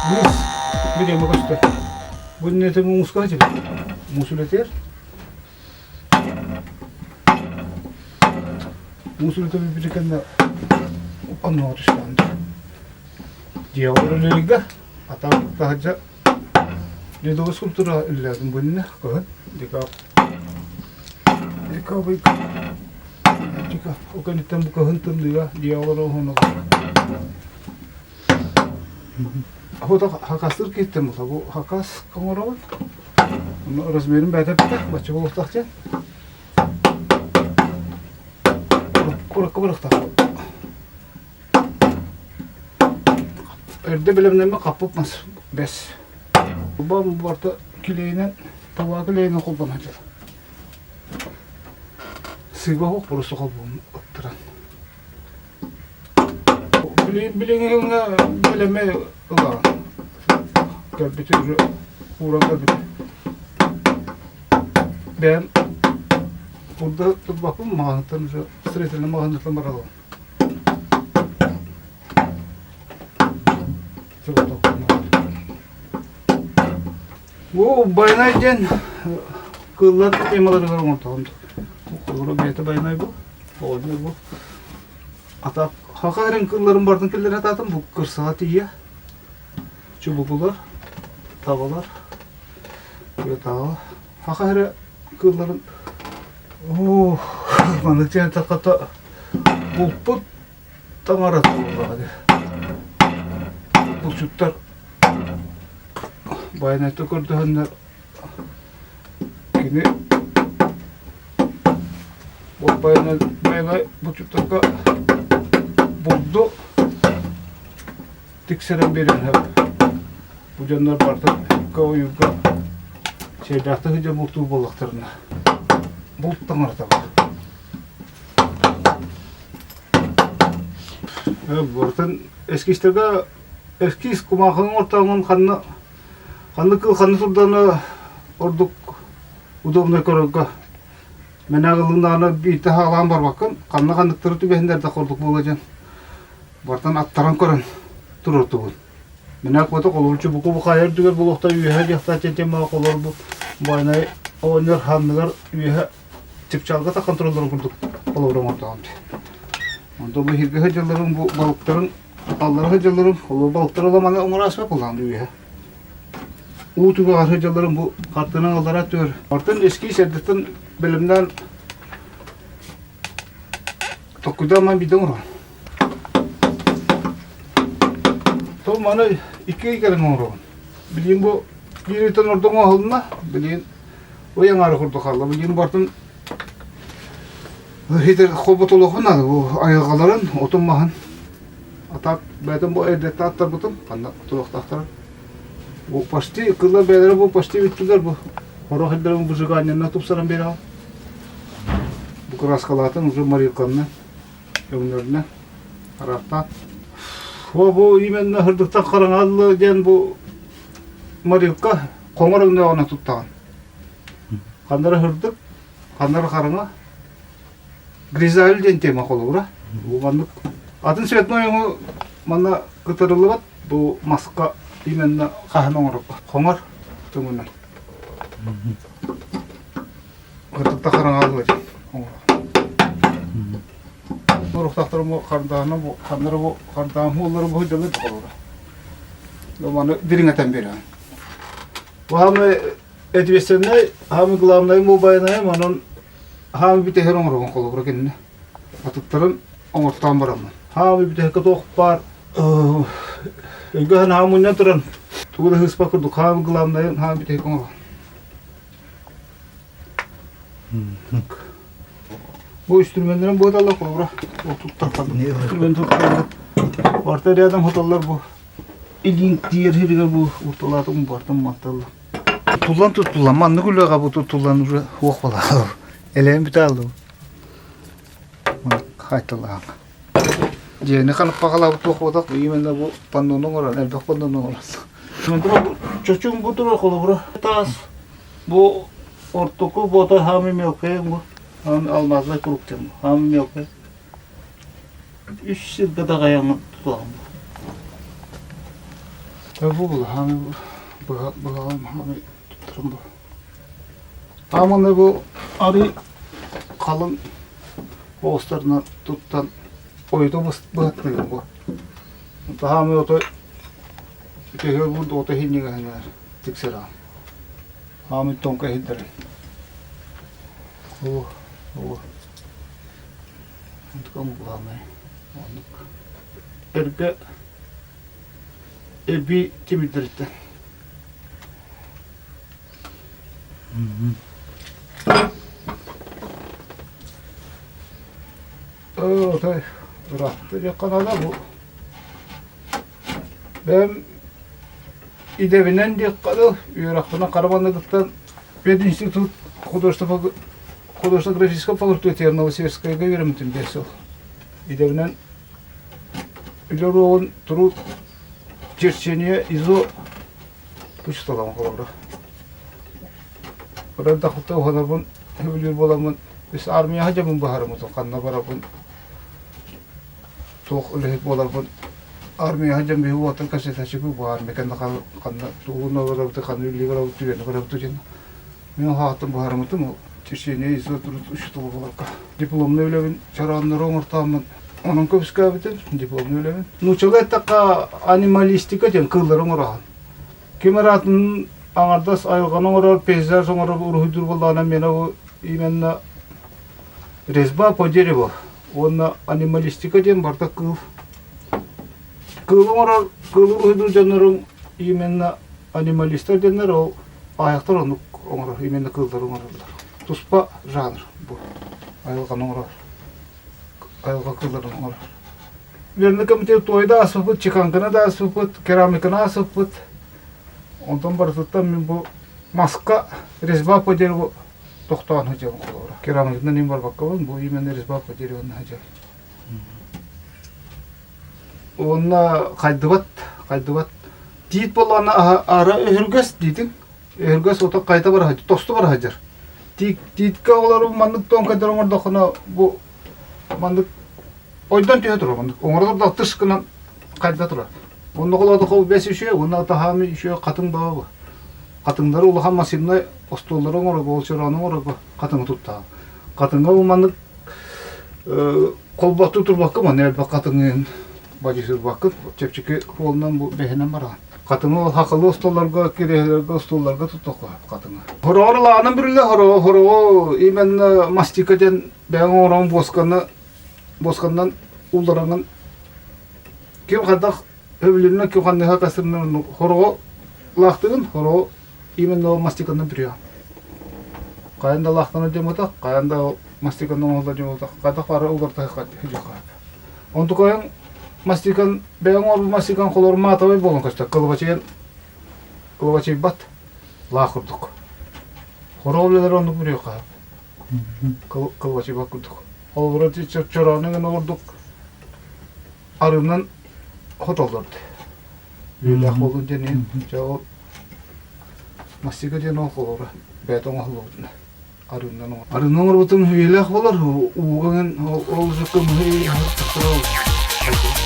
Муус бириэмэ көстөр. Бу иннэтэ мууска сылдьыбыт. Муус үлэтигэр. Муус үлэтэ бүппүтэ кэннэ оннуга түстэҕин. Дьиэҕэ үлэлииргэ атаҕ таһырдьа ледовый скульптура үлэлээтим бу иннинэ кыһын декабрь декабрь ол кэнниттэн бу кыһын тымныыга дьиэҕэ олорор уһунуга Ото хакастыыр киһиттэн буолла. Бу хакас оҥоробут. Онно размерин бэйэтэ эппитэ, бачча буолуохтаах диэн. Куракка барыахтаах. Эрдэ бэлэмнэммит хаппыт мас бэс. Бу барыта килиэйинэн, табаа килиэйинэн холбоно сылдьар. Сыыба оһох просто холбоон ыттаран. Билиҥҥи бэлэми ылаҕын. Кэлбити уже ууран кэлбити. Бэйэм курда турбаппын маҕаһыттан уже строительный маҕаһыыттан баралым. Бу байанай диэн кыыллар темаларыгар оҥортоҕум. Холобура бэйэтэ байанай бу, оҕонньор бу. Ата хаха эрин кыылларын бардын киллэрэ атаатым бу кырсаҕа тиийэ. Чубукулар, табалар, тыатааҕы. Хаха эрэ кыылларын оо маннык диэн эттэххэ булпут таҥарата буоллаҕа дии. Булчуттар Байанайта көрдөһөннөр кини ол Байанай, Байанай булчуттарга булду тиксэрэн биэрэн сөп. Бу дьоннор барыта ойуурга сиэрдээхтик сылдьан бултуур буоллахтарына булт таҥарата бар. Барытын эскизтэргэ эскиз кумаахыҥ ортоҥун ханна ханна кыл ханна турдана ордук удобно көрөргө мэнэ ылыннаҕына биирдэ хаалаан барбаккын ханна ханныктары түбэһиннэрдэх ордук буола дьон бартан аттаран көрөн туруортубун Мэнэ куота холобурчу буку бухайар үрдүгэр буолуохта үөһэ диэхтаа тиэмэ холор бу байнай оҕонньор ханныгар үөһэ чыпчаалга таххан туралларын курдук холобур оҥортоҕум дии. Онтон бу иһиргэ сылдьалларын бу балыктарын аллара сылдьалларын холобур балыктары ыла маны оҥораасыга кулаан үөһэ. Уу түгэҕэр сылдьалларын бу хартынан аллара түөр. Артын эскиз эрдэттэн бэлэмнээн толкуйдаан ман биирдэ оҥорон. То маны икки ый кэлэн оҥоробун. Билигин бу биир ыйтан ордук оҥоһулунна. Билигин ый аҥаара курдук хаалла. Билигин бартын хитер хоботолохун наада бу айылҕаларын, отун маһын атаат бэйэтин бу эрдэттэн аттарбытым ханна туруохтаахтарын. Бу почти кыллар бэйэлэрэ бу почти бүттүлэр бу. Хорох илдэрин выжиганиянан тупсаран биэрэҕин. Бу краскалаатын уже морилканна өҥнөрүнэн араартаан. О бу именно һырдыктан хараҥаллы диэн бу морилка хоҥор өҥнөөҕүнэн туттаҕын. Ханнара һырдык, ханнара хараҥа. Гризайль диэн тема холобура. Бу маннык атын цветной өҥү манна кытарыллыбат бу маска именно хаһан оҥорорго. Хоҥор өҥүнэн. Кытта хараҥаллы диэн оҥорор. Оруктахтар бу хардаана бу ханнара бу хардаан хуоллары бу дьылы холобура. Маны дириҥэтэн биэрэҕин. Бу хаамы ответственнай, хаамы главнай мобайнай, манан хаамы бүтэһэр оҥоробун холобура кинини. Атыттарын оҥортоон бараммын. Хаамы бүтэһиккэ туох баар өйгө хаам мунньан туран тугу да хыыспа курдук хаамы главнайын хаамы бүтэһик оҥоробун. Бу үстүрүмэннэрин буоталлар холобура туттар тутталлар. Барта рядом хоталлар бу илиин тиийэр сиригэр бу урталаатым бартан матталлар. Туллан туттуллан маннык үлэҕэ бу туттуллан уже суох буолар. Элээн бүтэ аллы. Хайталаах. Дьиэни ханаппаҕалаабыт туох буолбатах, именно бу паннону оҥорон, элбэх паннону оҥорон. Чочум бу турар холобура таас бу ортоку бота самый мелкая бу алмазный круг диэн самый мелкая үс сиргэ даҕайаҥҥын тутаҕын бу. Бу булаһааны быһаҕым хаамай туттарым бу. Ааманы бу арый халыҥ оҕустарынан туттан ойута быһаттыгын бу. Таһаамай ото төһө бурд ото иһинньигэһинээр тиксэр аам. Аамый тоҥка иһирдэрин. Оо, оо. Онтукам главное. Оннук. Эргэ эбии тимирдэриттэн. Отой ыраатта диэххэ наада бу. Бэйэм идэбинэн диэххэ дыл, үөрэхпинэн хара маныгыттан пединститут художество художественно-графического факультета Новосибирскайга үөрэммитим биэс сыл. Идэбинэн үлэ уруогун труд черчение ИЗО учууталым холобура. Кыра дахыта уһанарбын сөбүлүүр буоламмын, үс армияҕа дьоммун баһарыммытым, ханна барарбын, туох үлэһит буоларбын армияҕа дьон биһи уолаттан кэпсэтээччи бу армия кэннэ ханна тугун барабыт, ханна үлэлии барабыт, түгэни барабыт диэн мин хаһааттан баһарыммытым ол черчение ИЗО труд учуутала буоларга. Дипломнай үлэбин чарааннары оҥортооммун онон көмүскээбитим дипломнай үлэбин. Нууччалыы эттэххэ анималистика диэн кыыллары оҥороһун. Ким араатын аҥардас айылҕаны оҥорор, пейзаж оҥорор уруһуйдуур буоллаҕына миэнэ бу именно резьба по дереву уонна анималистика диэн барыта кыыл. Кыылы оҥорор, кыылы уруһуйдуур дьонноруҥ именно анималистар диэннэр ол аайахтар оннук оҥорор, именно кыыллары оҥороллор. Туспа жанр бу айылҕаны оҥорор, айылҕа кыылларын оҥорор. Верный комитет туойда да ааспыппыт, чеканканы да ааспыппыт, керамиканы ааспыппыт. Онтон барытыттан мин бу маска резьба по дереву тохтоон сылдьабын холобура. Керамиканан им барбаккабын, бу именно резьба по дереву сылдьабын. Уонна хайдыбат, хайдыбат. Тиит буоллаҕына аара өһүргэс диитин. Өһүргэс ото хайта бара сылдьар, тосту бара сылдьар. Тииткэ оҕолору маннык тоҥкайдар оҥордоххуна бу маннык ойдон түһэ турар маннык оҥоролор да тыс гынан хайда турар. Онно холоодохо бэс үчүө, уонна таһаами үчүө хатыҥ баҕа Хатыҥнары улахан массивнай остуоллары оҥорорго, ол чороону оҥорорго хатыҥы туттаҕын. Хатыҥҥа бу маннык холботтуу турбакка манна элбэх хатыҥын бадьыһырбаккын чэпчэки суолунан бу бэһинэн бараҕын. Хатыҥы ол хахылы остуолларга, кириэһилэргэ, остуолларга туттахха хатыҥы. Хороҕор лаанан бүрүллэ, хороҕо, хороҕо именно мастика диэн бэйэҥ оҥорон буосканы буосканан уллараҥын ким хайдах Өбүлүннэ ким ханныга касырны хороҕо лаахтыгын хороҕо именно мастиканан бүрүөҕүн. Хайан да лаахтана дьомото, хайан да мастиканан оҥоһуллар дьомото, хайдах бары уларта хидьохха. Онтукайын мастикан бэйэҥ оҥорбут мастикан холор маатабай буолан көстөр. Кылыбачыйан кылыбачыйбат лаах курдук. Хороҕо үлэлэр оннук бүрүөххэ. Кылыбачыйбат курдук. Холобура чороонун ордук арыынан хотоллор Үөлээх буолун диэн дьэ ол мастика диэн ол холобура бэйэтэ оҥоһуллубутун арыынан оҥор арыынан оҥорбутум үйэлээх буолар ууга ол ол көмүһү тахсар ол.